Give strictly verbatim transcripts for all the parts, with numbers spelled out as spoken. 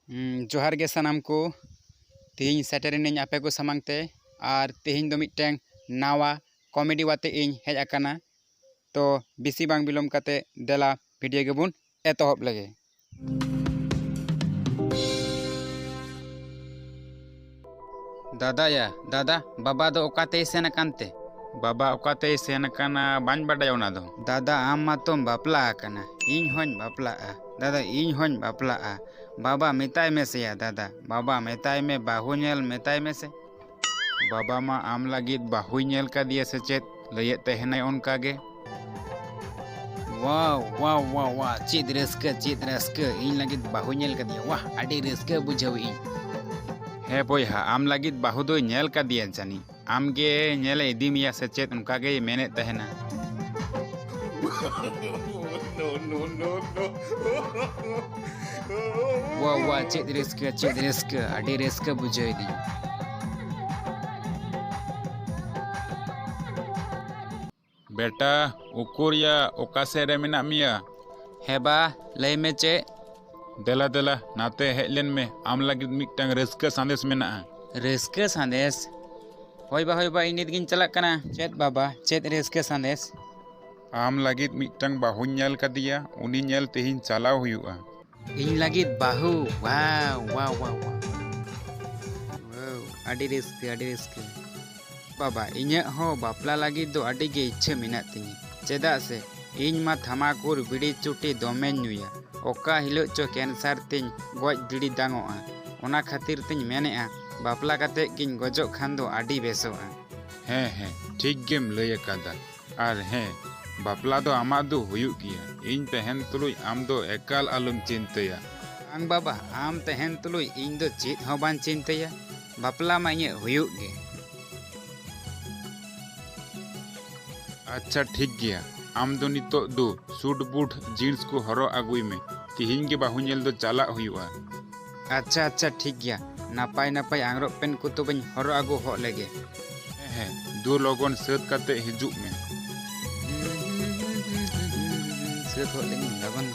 ᱦᱩᱸ, ᱡᱚᱦᱟᱨ ᱜᱮ ᱥᱟᱱᱟᱢ ᱠᱚ᱾ ᱛᱮᱦᱮᱧ ᱥᱮᱴᱮᱨᱮᱱᱟᱹᱧ ᱟᱯᱮ ᱠᱚ ᱥᱟᱢᱟᱝ ᱛᱮ, ᱟᱨ ᱛᱮᱦᱮᱧ ᱫᱚ ᱢᱤᱫᱴᱟᱝ ᱱᱟᱣᱟ ᱠᱚᱢᱮᱰᱤ ᱣᱟᱛᱮ ᱤᱧ ᱦᱮᱡ ᱟᱠᱟᱱᱟ᱾ ᱛᱚ ᱵᱮᱥᱤ ᱵᱟᱝ ᱵᱤᱞᱚᱢ ᱠᱟᱛᱮ ᱫᱮᱞᱟ ᱵᱷᱤᱰᱤᱭᱳ ᱜᱮᱵᱚᱱ ᱮᱛᱚᱦᱚᱵ ᱞᱮᱜᱮ᱾ ᱫᱟᱫᱟ ᱭᱟ, ᱫᱟᱫᱟ, ᱵᱟᱵᱟ ᱫᱚ ᱚᱠᱟᱛᱮᱭ ᱥᱮᱱ ᱟᱠᱟᱱ ᱛᱮ? ᱵᱟᱵᱟ ᱚᱠᱟᱛᱮᱭ ᱥᱮᱱ ᱟᱠᱟᱱᱟ, ᱵᱟᱹᱧ ᱵᱟᱰᱟᱭᱟ ᱚᱱᱟ ᱫᱚ᱾ ᱫᱟᱫᱟ, ᱟᱢ ᱢᱟᱛᱚᱢ ᱵᱟᱯᱞᱟ ᱟᱠᱟᱱᱟ, ᱤᱧ ᱦᱚᱸᱧ ᱵᱟᱯᱞᱟᱜᱼᱟ᱾ ᱫᱟᱫᱟ, ᱤᱧ ᱦᱚᱸᱧ ᱵᱟᱯᱞᱟᱜᱼᱟ᱾ ᱵᱟᱵᱟ ᱢᱮᱛᱟᱭ ᱢᱮᱥᱮᱭᱟ, ᱫᱟᱫᱟ, ᱵᱟᱵᱟ ᱢᱮᱛᱟᱭ ᱢᱮ, ᱵᱟᱹᱦᱩ ᱧᱮᱞ ᱢᱮᱛᱟᱭ ᱢᱮᱥᱮ᱾ ᱵᱟᱵᱟ ᱢᱟ ᱟᱢ ᱞᱟᱹᱜᱤᱫ ᱵᱟᱹᱦᱩᱭ ᱧᱮᱞ ᱠᱟᱫᱮᱭᱟ ᱥᱮ ᱪᱮᱫ? ᱞᱟᱹᱭᱮᱫ ᱛᱟᱦᱮᱱᱟᱭ ᱚᱱᱠᱟ ᱜᱮ᱾ ᱣᱟᱣ, ᱣᱟᱣ, ᱣᱟᱣ, ᱣᱟᱣ, ᱪᱮᱫ ᱨᱟᱹᱥᱠᱟᱹ, ᱪᱮᱫ ᱨᱟᱹᱥᱠᱟᱹ, ᱤᱧ ᱞᱟᱹᱜᱤᱫ ᱵᱟᱹᱦᱩ ᱧᱮᱞ ᱠᱟᱫᱮᱭᱟ, ᱣᱟᱦ, ᱟᱹᱰᱤ ᱨᱟᱹᱥᱠᱟᱹ ᱵᱩᱡᱷᱟᱹᱣ ᱤᱧ᱾ ᱦᱮᱸ ᱵᱚᱭᱦᱟ, ᱟᱢ ᱞᱟᱹᱜᱤᱫ ᱵᱟᱹᱦᱩ ᱫᱚᱭ ᱧᱮᱞ ᱠᱟᱫᱮᱭᱟ ᱡᱟᱹᱱᱤᱡ, ᱟᱢ ᱜᱮ ᱧᱮᱞᱮ ᱤᱫᱤ ᱢᱮᱭᱟ ᱥᱮ ᱪᱮᱫ, ᱚᱱᱠᱟ ᱜᱮᱭ ᱢᱮᱱᱮᱫ ᱛᱟᱦᱮᱱᱟ᱾ ᱣᱟ, ᱣᱟ, ᱪᱮᱫ ᱨᱟᱹᱥᱠᱟᱹ, ᱪᱮᱫ ᱨᱟᱹᱥᱠᱟᱹ, ᱟᱹᱰᱤ ᱨᱟᱹᱥᱠᱟᱹ ᱵᱩᱡᱷᱟᱹᱣ ᱫᱤᱧ᱾ ᱵᱮᱴᱟ, ᱩᱠᱩᱨᱭᱟ, ᱚᱠᱟ ᱥᱮᱫ ᱨᱮ ᱢᱮᱱᱟᱜ ᱢᱮᱭᱟ? ᱦᱮᱸ ᱵᱟ, ᱞᱟᱹᱭ ᱢᱮ ᱪᱮᱫ? ᱫᱮᱞᱟ, ᱫᱮᱞᱟ, ᱱᱟᱛᱮ ᱦᱮᱡ ᱞᱮᱱ ᱢᱮ, ᱟᱢ ᱞᱟᱹᱜᱤᱫ ᱢᱤᱫᱴᱟᱝ ᱨᱟᱹᱥᱠᱟᱹ ᱥᱟᱸᱫᱮᱥ ᱢᱮᱱᱟᱜᱼᱟ᱾ ᱨᱟᱹᱥᱠᱟᱹ ᱥᱟᱸᱫᱮᱥ? ᱦᱳᱭ ᱵᱟ, ᱦᱳᱭ ᱵᱟ, ᱤᱧ ᱱᱤᱛ ᱜᱤᱧ ᱪᱟᱞᱟᱜ ᱠᱟᱱᱟ᱾ ᱪᱮᱫ ᱵᱟᱵᱟ, ᱪᱮᱫ ᱨᱟᱹᱥᱠᱟᱹ ᱥᱟᱸᱫᱮᱥ? ᱟᱢ ᱞᱟᱹᱜᱤᱫ ᱢᱤᱫᱴᱟᱝ ᱵᱟᱹᱦᱩᱧ ᱧᱮᱞ ᱠᱟᱫᱮᱭᱟ, ᱩᱱᱤ ᱧᱮᱞ ᱛᱮᱦᱮᱧ ᱪᱟᱞᱟᱣ ᱦᱩᱭᱩᱜᱼᱟ᱾ ᱤᱧ ᱞᱟᱹᱜᱤᱫ ᱵᱟᱹᱦᱩ? ᱣᱟᱣ, ᱣᱟᱣ, ᱣᱟᱣ, ᱣᱟᱣ᱾ ᱣᱟᱣ, ᱟᱹᱰᱤ ᱨᱟᱹᱥᱠᱟᱹ, ᱟᱹᱰᱤ ᱨᱟᱹᱥᱠᱟᱹ᱾ ᱵᱟᱵᱟ, ᱤᱧᱟᱹᱜ ᱦᱚᱸ ᱵᱟᱯᱞᱟ ᱞᱟᱹᱜᱤᱫ ᱫᱚ ᱟᱹᱰᱤ ᱜᱮ ᱤᱪᱪᱷᱟᱹ ᱢᱮᱱᱟᱜ ᱛᱤᱧᱟᱹ᱾ ᱪᱮᱫᱟᱜ ᱥᱮ ᱤᱧ ᱢᱟ ᱛᱷᱟᱢᱟᱠᱩᱨ ᱵᱤᱲᱤ ᱪᱩᱴᱤ ᱫᱚᱢᱮᱧ ᱧᱩᱭᱟ᱾ ᱚᱠᱟ ᱦᱤᱞᱳᱜ ᱪᱚ ᱠᱮᱱᱥᱟᱨ ᱛᱤᱧ ᱜᱚᱡ ᱰᱤᱲᱤ ᱫᱟᱝᱚᱜᱼᱟ᱾ ᱚᱱᱟ ᱠᱷᱟᱹᱛᱤᱨ ᱛᱤᱧ ᱢᱮᱱᱮᱜᱼᱟ, ᱵᱟᱯᱞᱟ ᱠᱟᱛᱮᱫ ᱜᱤᱧ ᱜᱚᱡᱚᱜ ᱠᱷᱟᱱ ᱫᱚ ᱟᱹᱰᱤ ᱵᱮᱥᱚᱜᱼᱟ᱾ ᱦᱮᱸ, ᱦᱮᱸ, ᱴᱷᱤᱠ ᱜᱮᱢ ᱞᱟᱹᱭ ᱟᱠᱟᱫᱟ᱾ ᱟᱨ ᱦᱮᱸ, ᱵᱟᱯᱞᱟ ᱫᱚ ᱟᱢᱟᱜ ᱫᱚ ᱦᱩᱭᱩᱜ ᱜᱮᱭᱟ᱾ ᱤᱧ ᱛᱟᱦᱮᱱ ᱛᱩᱞᱩᱡ ᱟᱢ ᱫᱚ ᱮᱠᱟᱞ ᱟᱞᱚᱢ ᱪᱤᱱᱛᱟᱹᱭᱟ᱾ ᱵᱟᱝ ᱵᱟᱵᱟ, ᱟᱢ ᱛᱟᱦᱮᱱ ᱛᱩᱞᱩᱡ ᱤᱧ ᱫᱚ ᱪᱮᱫ ᱦᱚᱸ ᱵᱟᱝ ᱪᱤᱱᱛᱟᱹᱭᱟ᱾ ᱵᱟᱯᱞᱟ ᱢᱟ ᱤᱧᱟᱹᱜ ᱦᱩᱭᱩᱜ ᱜᱮ᱾ ᱟᱪᱪᱷᱟ, ᱴᱷᱤᱠ ᱜᱮᱭᱟ, ᱟᱢ ᱫᱚ ᱱᱤᱛᱚᱜ ᱫᱚ ᱥᱩᱴ ᱵᱩᱴ ᱡᱤᱱᱥ ᱠᱚ ᱦᱚᱨᱚᱜ ᱟᱹᱜᱩᱭ ᱢᱮ, ᱛᱤᱦᱤᱧ ᱜᱮ ᱵᱟᱹᱦᱩ ᱧᱮᱞ ᱫᱚ ᱪᱟᱞᱟᱜ ᱦᱩᱭᱩᱜᱼᱟ᱾ ᱟᱪᱪᱷᱟ, ᱟᱪᱪᱷᱟ, ᱴᱷᱤᱠ ᱜᱮᱭᱟ, ᱱᱟᱯᱟᱭ ᱱᱟᱯᱟᱭ ᱟᱝᱨᱚᱵ ᱯᱮᱱ ᱠᱚ ᱛᱚᱵᱮᱧ ᱦᱚᱨᱚᱜ ᱟᱹᱜᱩ ᱦᱚᱜ ᱞᱮᱜᱮ᱾ ᱦᱮᱸ, ᱦᱮᱸ, ᱫᱩ ᱞᱚᱜᱚᱱ ᱥᱟᱹᱛ ᱠᱟᱛᱮ ᱦᱤᱡᱩᱜ ᱢᱮ᱾ ᱥᱟᱹᱛ ᱦᱚᱜ ᱞᱮᱜᱮ ᱞᱚᱜᱚᱱ᱾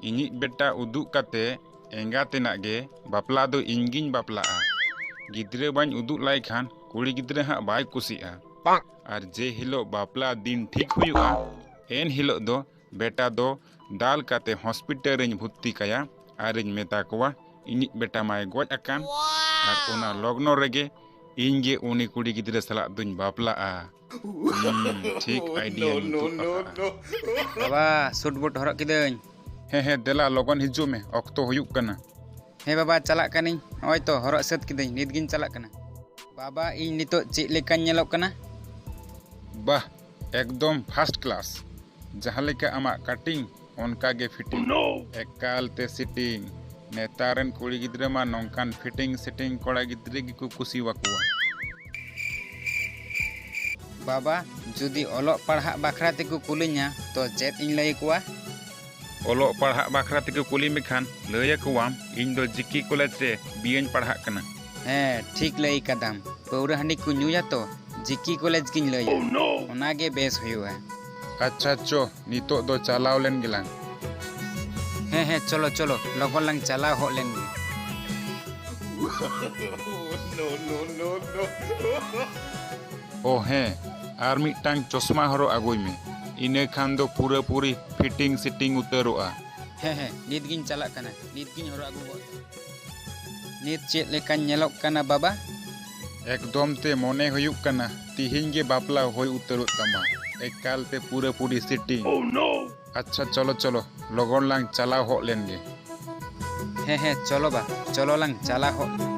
ᱤᱧᱤᱡ ᱵᱮᱴᱟ ᱩᱫᱩᱜ ᱠᱟᱛᱮ ᱮᱸᱜᱟᱛᱮᱱᱟᱜ ᱜᱮ ᱵᱟᱯᱞᱟ ᱫᱚ ᱤᱧ ᱜᱤᱧ ᱵᱟᱯᱞᱟᱜᱼᱟ᱾ ᱜᱤᱫᱽᱨᱟᱹ ᱵᱟᱹᱧ ᱩᱫᱩᱜ ᱞᱟᱭ ᱠᱷᱟᱱ ᱠᱩᱲᱤ ᱜᱤᱫᱽᱨᱟᱹ ᱦᱟᱸᱜ ᱵᱟᱭ ᱠᱩᱥᱤᱜᱼᱟ᱾ ᱟᱨ ᱡᱮ ᱦᱤᱞᱳᱜ ᱵᱟᱯᱞᱟ ᱫᱤᱱ ᱴᱷᱤᱠ ᱦᱩᱭᱩᱜᱼᱟ, ᱮᱱ ᱦᱤᱞᱳᱜ ᱫᱚ ᱵᱮᱴᱟ ᱫᱚ ᱫᱟᱞ ᱠᱟᱛᱮ ᱦᱚᱥᱯᱤᱴᱟᱞ ᱨᱤᱧ ᱵᱷᱩᱨᱛᱤ ᱠᱟᱭᱟ ᱟᱨᱤᱧ ᱢᱮᱛᱟ ᱠᱚᱣᱟ, ᱤᱧᱤᱡ ᱵᱮᱴᱟ ᱢᱟᱭ ᱜᱚᱡ ᱟᱠᱟᱱ᱾ ᱟᱨ ᱚᱱᱟ ᱞᱚᱜᱱᱚ ᱨᱮᱜᱮ ᱤᱧ ᱜᱮ ᱩᱱᱤ ᱠᱩᱲᱤ ᱜᱤᱫᱽᱨᱟᱹ ᱥᱟᱞᱟᱜ ᱫᱩᱧ ᱵᱟᱯᱞᱟᱜᱼᱟ᱾ ᱦᱩᱸ, ᱴᱷᱤᱠ ᱟᱭᱰᱤᱭᱟ ᱧᱩᱛᱩᱢ ᱯᱟᱛᱷᱟᱢ᱾ ᱵᱟᱵᱟ, ᱥᱩᱴ ᱵᱩᱴ ᱦᱚᱨᱚᱜ ᱠᱤᱫᱟᱹᱧ᱾ ᱦᱮᱸ, ᱦᱮᱸ, ᱫᱮᱞᱟ ᱞᱚᱜᱚᱱ ᱦᱤᱡᱩᱜ ᱢᱮ, ᱚᱠᱛᱚ ᱦᱩᱭᱩᱜ ᱠᱟᱱᱟ᱾ ᱦᱮᱸ ᱵᱟᱵᱟ, ᱪᱟᱞᱟᱜ ᱠᱟᱹᱱᱟᱹᱧ᱾ ᱱᱚᱜᱼᱚᱭ ᱛᱚ ᱦᱚᱨᱚᱜ ᱥᱟᱹᱛ ᱠᱤᱫᱟᱹᱧ, ᱱᱤᱛ ᱜᱤᱧ ᱪᱟᱞᱟᱜ ᱠᱟᱱᱟ᱾ ᱵᱟᱵᱟ, ᱤᱧ ᱱᱤᱛᱚᱜ ᱪᱮᱫ ᱞᱮᱠᱟᱧ ᱧᱮᱞᱚᱜ ᱠᱟᱱᱟ? ᱵᱟᱦ, ᱮᱠᱫᱚᱢ ᱯᱷᱟᱥᱴ ᱠᱞᱟᱥ᱾ ᱡᱟᱦᱟᱸ ᱞᱮᱠᱟ ᱟᱢᱟᱜ ᱠᱟᱴᱤᱝ, ᱚᱱᱠᱟ ᱜᱮ ᱯᱷᱤᱴᱤᱝ᱾ ᱮᱠᱟᱞ ᱛᱮ ᱥᱤᱴᱤᱝ᱾ ᱱᱮᱛᱟᱨ ᱨᱮᱱ ᱠᱩᱲᱤ ᱜᱤᱫᱽᱨᱟᱹ ᱢᱟ ᱱᱚᱝᱠᱟᱱ ᱯᱷᱤᱴᱤᱝ ᱥᱤᱴᱤᱝ ᱠᱚᱲᱟ ᱜᱤᱫᱽᱨᱟᱹ ᱜᱮᱠᱚ ᱠᱩᱥᱤᱣᱟᱠᱚᱣᱟ᱾ ᱵᱟᱵᱟ, ᱡᱩᱫᱤ ᱚᱞᱚᱜ ᱯᱟᱲᱦᱟᱜ ᱵᱟᱠᱷᱨᱟ ᱛᱮᱠᱚ ᱠᱩᱞᱤᱧᱟ, ᱛᱚ ᱪᱮᱫ ᱤᱧ ᱞᱟᱹᱭ ᱟᱠᱚᱣᱟ? ᱚᱞᱚᱜ ᱯᱟᱲᱦᱟᱜ ᱵᱟᱠᱷᱨᱟ ᱛᱮᱠᱚ ᱠᱩᱞᱤ ᱢᱮᱠᱷᱟᱱ, ᱞᱟᱹᱭ ᱟᱠᱚᱣᱟᱢ, "ᱤᱧ ᱫᱚ ᱡᱤ ᱠᱮ ᱠᱚᱞᱮᱡᱽ ᱨᱮ ᱵᱤ ᱮᱧ ᱯᱟᱲᱦᱟᱜ ᱠᱟᱱᱟ᱾" ᱦᱮᱸ, ᱴᱷᱤᱠ ᱞᱟᱹᱭ ᱠᱟᱫᱟᱢ᱾ ᱯᱟᱹᱣᱨᱟᱹ ᱦᱟᱺᱰᱤ ᱠᱚ ᱧᱩᱭᱟ ᱛᱚ, ᱡᱤ ᱠᱮ ᱠᱚᱞᱮᱡᱽ ᱜᱤᱧ ᱞᱟᱹᱭᱟ᱾ ᱚᱱᱟ ᱜᱮ ᱵᱮᱥ ᱦᱩᱭᱩᱜᱼᱟ᱾ ᱟᱪᱪᱷᱟ, ᱪᱚ, ᱱᱤᱛᱚᱜ ᱫᱚ ᱪᱟᱞᱟᱣ ᱞᱮᱱ ᱜᱮᱞᱟᱝ᱾ ᱦᱮᱸ, ᱦᱮᱸ, ᱪᱚᱞᱚ, ᱪᱚᱞᱚ, ᱞᱚᱜᱚᱱ ᱞᱟᱝ ᱪᱟᱞᱟᱣ ᱦᱚᱜ ᱞᱮᱱ ᱜᱮ᱾ ᱳ ᱦᱮᱸ, ᱟᱨ ᱢᱤᱫᱴᱟᱝ ᱪᱚᱥᱢᱟ ᱦᱚᱨᱚᱜ ᱟᱹᱜᱩᱭ ᱢᱮ, ᱤᱱᱟᱹ ᱠᱷᱟᱱ ᱫᱚ ᱯᱩᱨᱟᱹᱯᱩᱨᱤ ᱯᱷᱤᱴᱤᱝ ᱥᱤᱴᱤᱝ ᱩᱛᱟᱹᱨᱚᱜᱼᱟ᱾ ᱦᱮᱸ, ᱦᱮᱸ, ᱱᱤᱛ ᱜᱤᱧ ᱪᱟᱞᱟᱜ ᱠᱟᱱᱟ, ᱱᱤᱛ ᱜᱤᱧ ᱦᱚᱨᱚᱜ ᱟᱹᱜᱩ ᱜᱚᱫ᱾ ᱱᱤᱛ ᱪᱮᱫ ᱞᱮᱠᱟᱧ ᱧᱮᱞᱚᱜ ᱠᱟᱱᱟ ᱵᱟᱵᱟ? ᱮᱠᱫᱚᱢ ᱛᱮ ᱢᱚᱱᱮ ᱦᱩᱭᱩᱜ ᱠᱟᱱᱟ ᱛᱤᱦᱤᱧ ᱜᱮ ᱵᱟᱯᱞᱟ ᱦᱩᱭ ᱩᱛᱟᱹᱨᱚᱜ ᱛᱟᱢᱟ, ᱮᱠᱟᱞ ᱛᱮ ᱯᱩᱨᱟᱹᱯᱩᱨᱤ ᱥᱤᱴᱤᱝ᱾ ᱟᱪᱪᱷᱟ, ᱪᱚᱞᱚ, ᱪᱚᱞᱚ, ᱞᱚᱜᱚᱱ ᱞᱟᱝ ᱪᱟᱞᱟᱣ ᱦᱚᱜ ᱞᱮᱱ ᱜᱮ᱾ ᱦᱮᱸ, ᱦᱮᱸ, ᱪᱚᱞᱚ ᱵᱟ, ᱪᱚᱞᱚ ᱞᱟᱝ ᱪᱟᱞᱟᱣ ᱦᱚᱜ᱾